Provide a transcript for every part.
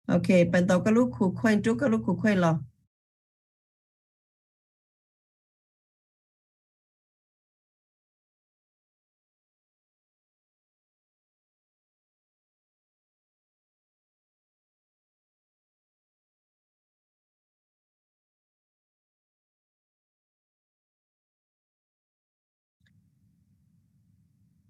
Ok, pais ntaus koj lub khu khuej, rub koj lub khu khuej los.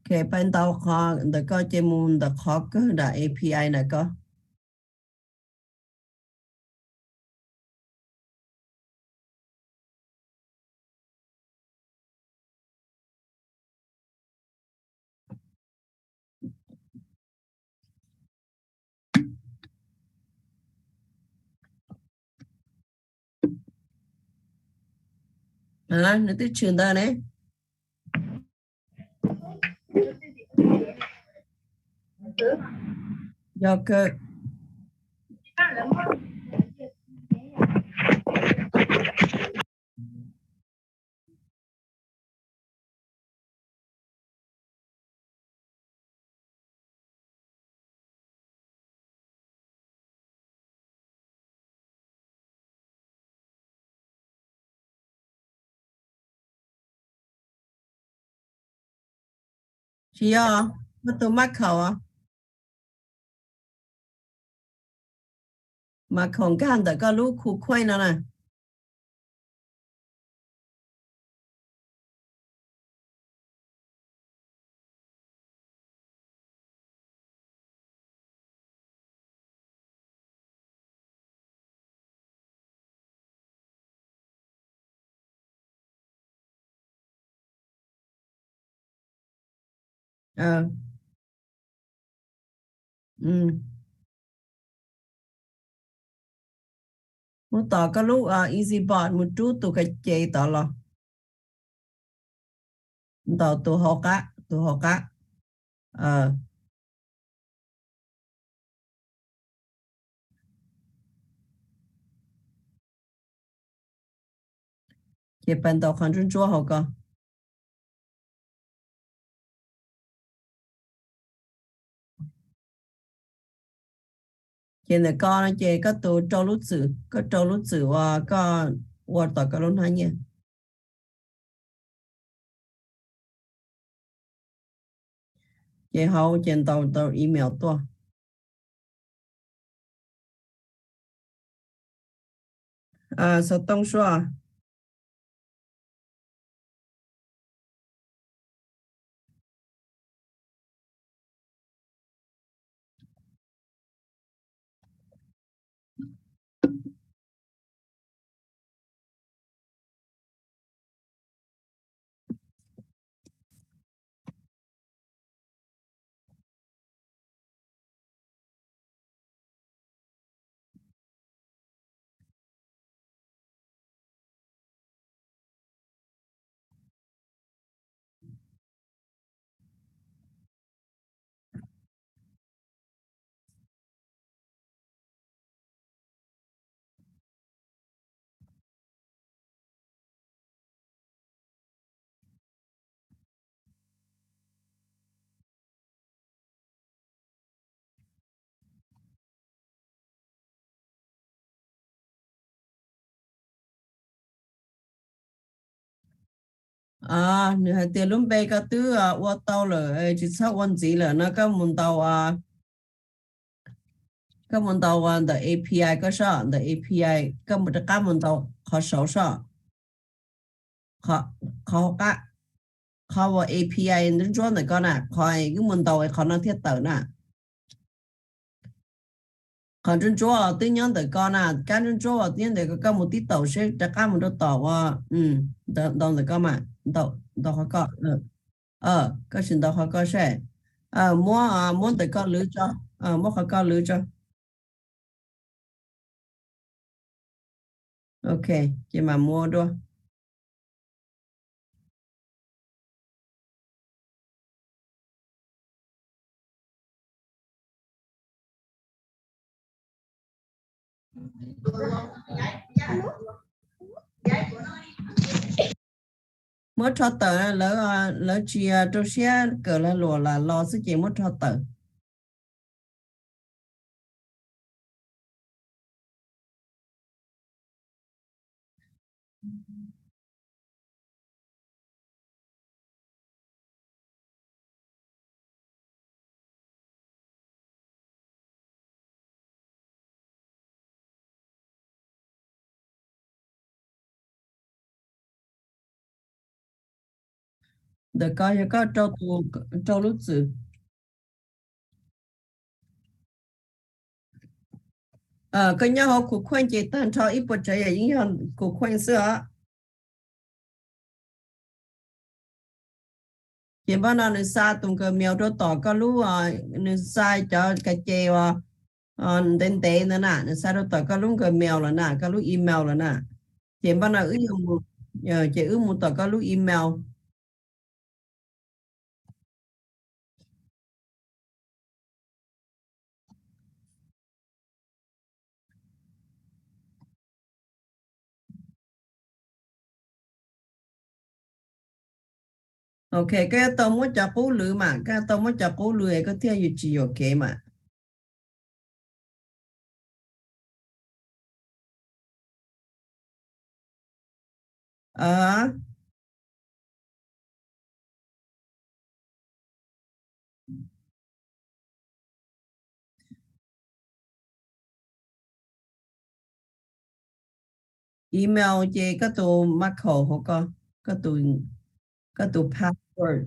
Ok, pais ntaus qhov ntawm koj ces mus ntawm qhov kawg nram A P I ntawm koj. Nws twb tshwm ntawd ne. Yog kawg. Tsis yog, koj tus mab khaum, mab khaum nkag ntawm koj lub khu khuej no na. Mus tom koj lub EasyBot mus rub tus ka ces tod los. Ntaus tus hauv qab, tus hauv qab. Ces pais ntaus qhov ntsuab ntsuab hauv ko. Ces ntawm ko no ces koj tus rau lub txwm, koj rau lub txwm uas koj ua tom koj lub hnab nyiaj. Ces hauv ces ntaus tau email tuaj. Xov tooj suab. Nws hais tias lub npe koj twb ua tau lawm, tsis txhob ua ntxiv lawm no, koj mus ntaus, koj mus ntaus ntawm A P I koj sob, ntawm A P I koj mus rov qab mus ntaus qhov saud sob. Qhov, qhov uas A P I ntsuab ntsuab ntawm ko na, qhov wb mus ntaus qhov no thiaj tawm na. Qhov ntsuab ntsuab twb nyob ntawm ko na, kab ntsuab ntsuab twb nyob ntawm ko, koj mus tib taum seb rov qab mus rau tom uas ntaus ntawm ko mas, ntaus qhov ko. Koj sim ntaus qhov ko seb. Muab, muab ntawm ko lwv tso, muab qhov ko lwv tso. Ok, ces mam muab dua. Muab rho tawm, lawv tsis rau siab kawm lag luam lam los xwb ces muab rho tawm. Ntawm ko yog koj rau tus, rau lub txwm. Koj nyob hauv Kuv Khueej ces tag nrho ib puas tsav yam yeej yog Kuv Khueej xwb os. Ces npaj no nws xa tus Gmail rau tom koj lub, nws xa cov ka ces uas ntev ntev ntawd na, nws xa rau tom koj lub Gmail lawm na, koj lub email lawm na. Ces npaj no wb, ces wb mus tom koj lub email. Ok, koj yuav tau muab cov qub lwm mas, koj yuav tau muab cov qub lwm es koj thiaj yuav tsis yuam kev mas. Email ces koj tus Michael hauv ko, koj tus, koj tus password.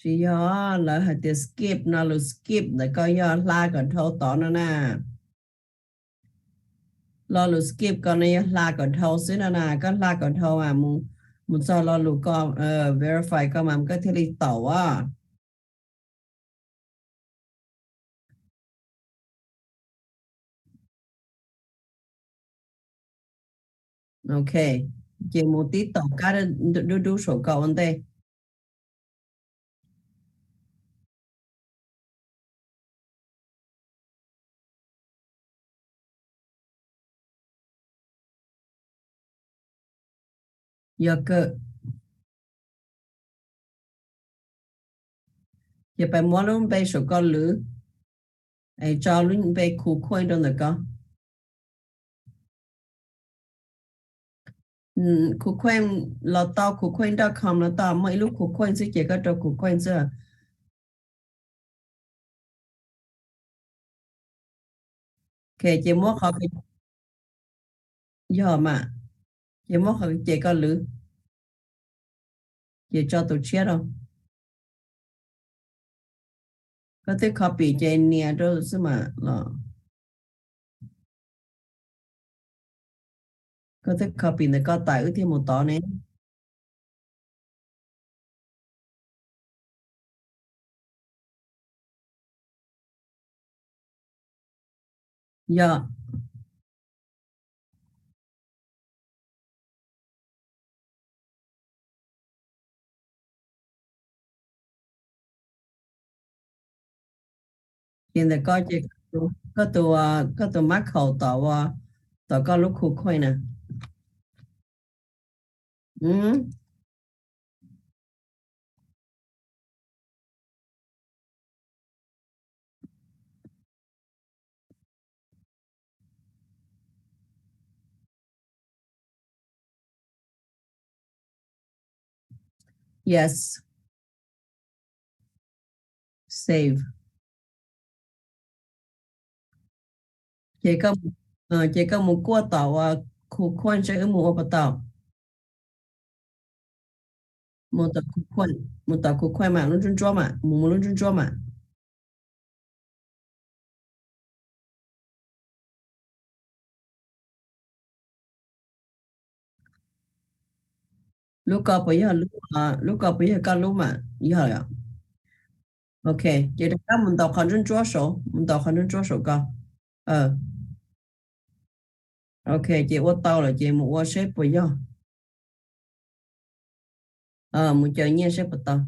Tsis yog, lawv hais tias skip no, lus skip ntawm ko yog hla kom dhau tod no na. Lo lus skip ko no yog hla kom dhau xwb no na, koj hla kom dhau mas mus txog lo lus ko, verify ko mas koj thiaj li tau as. Ok, ces mus tib tom kab dub dub saum ko ua ntej. Yog kawg. Ces pab muab lub npe saum ko lwm, es tso lub npe Kuv Khueej rau ntawm ko. Kuv Khueej los tau, Kuv Khueej dot com los tau, muaj ib lub Kuv Khueej xwb ces koj rau Kuv Khueej xwb. Ok, ces muab qhov, yog mas, ces muab qhov ces koj lwm, ces tso tus tshiab rau. Koj twb copy ces nias rau xwb mas los. Koj twb copy ntawm ko tas wb thiaj mus tod ne. Yog. Ces ntawm ko ces koj tus, koj tus mab khaum tom uas, tom koj lub Kuv Khueej na. Yes. Save. Ces koj, ces koj mus kuaj tom uas Kuv Khueej seb wb mus ua puas tau. Mus tom Kuv Khueej, mus tom Kuv Khueej mas lub ntsuab ntsuab mas, mus mus lub ntsuab ntsuab mas. Lub ko puas yog lub, lub ko puas yog koj lub mas yog. Ok, ces rov qab mus ntaus qhov ntsuab ntsuab saud, mus ntaus qhov ntsuab ntsuab saud ko. Ok, ces ua tau lawm ces mus ua seb puas yog. Mus caw nyiaj seb puas tau.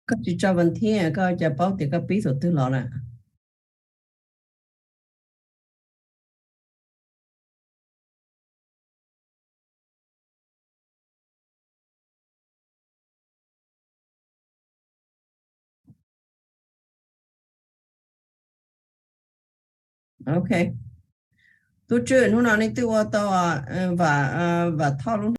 Koj tsis tso vas thiab koj cas paub tias koj pib thaum twg los na? Ok. Tub Tswb, hnub no nej twb ua tau vam, vam thoj lub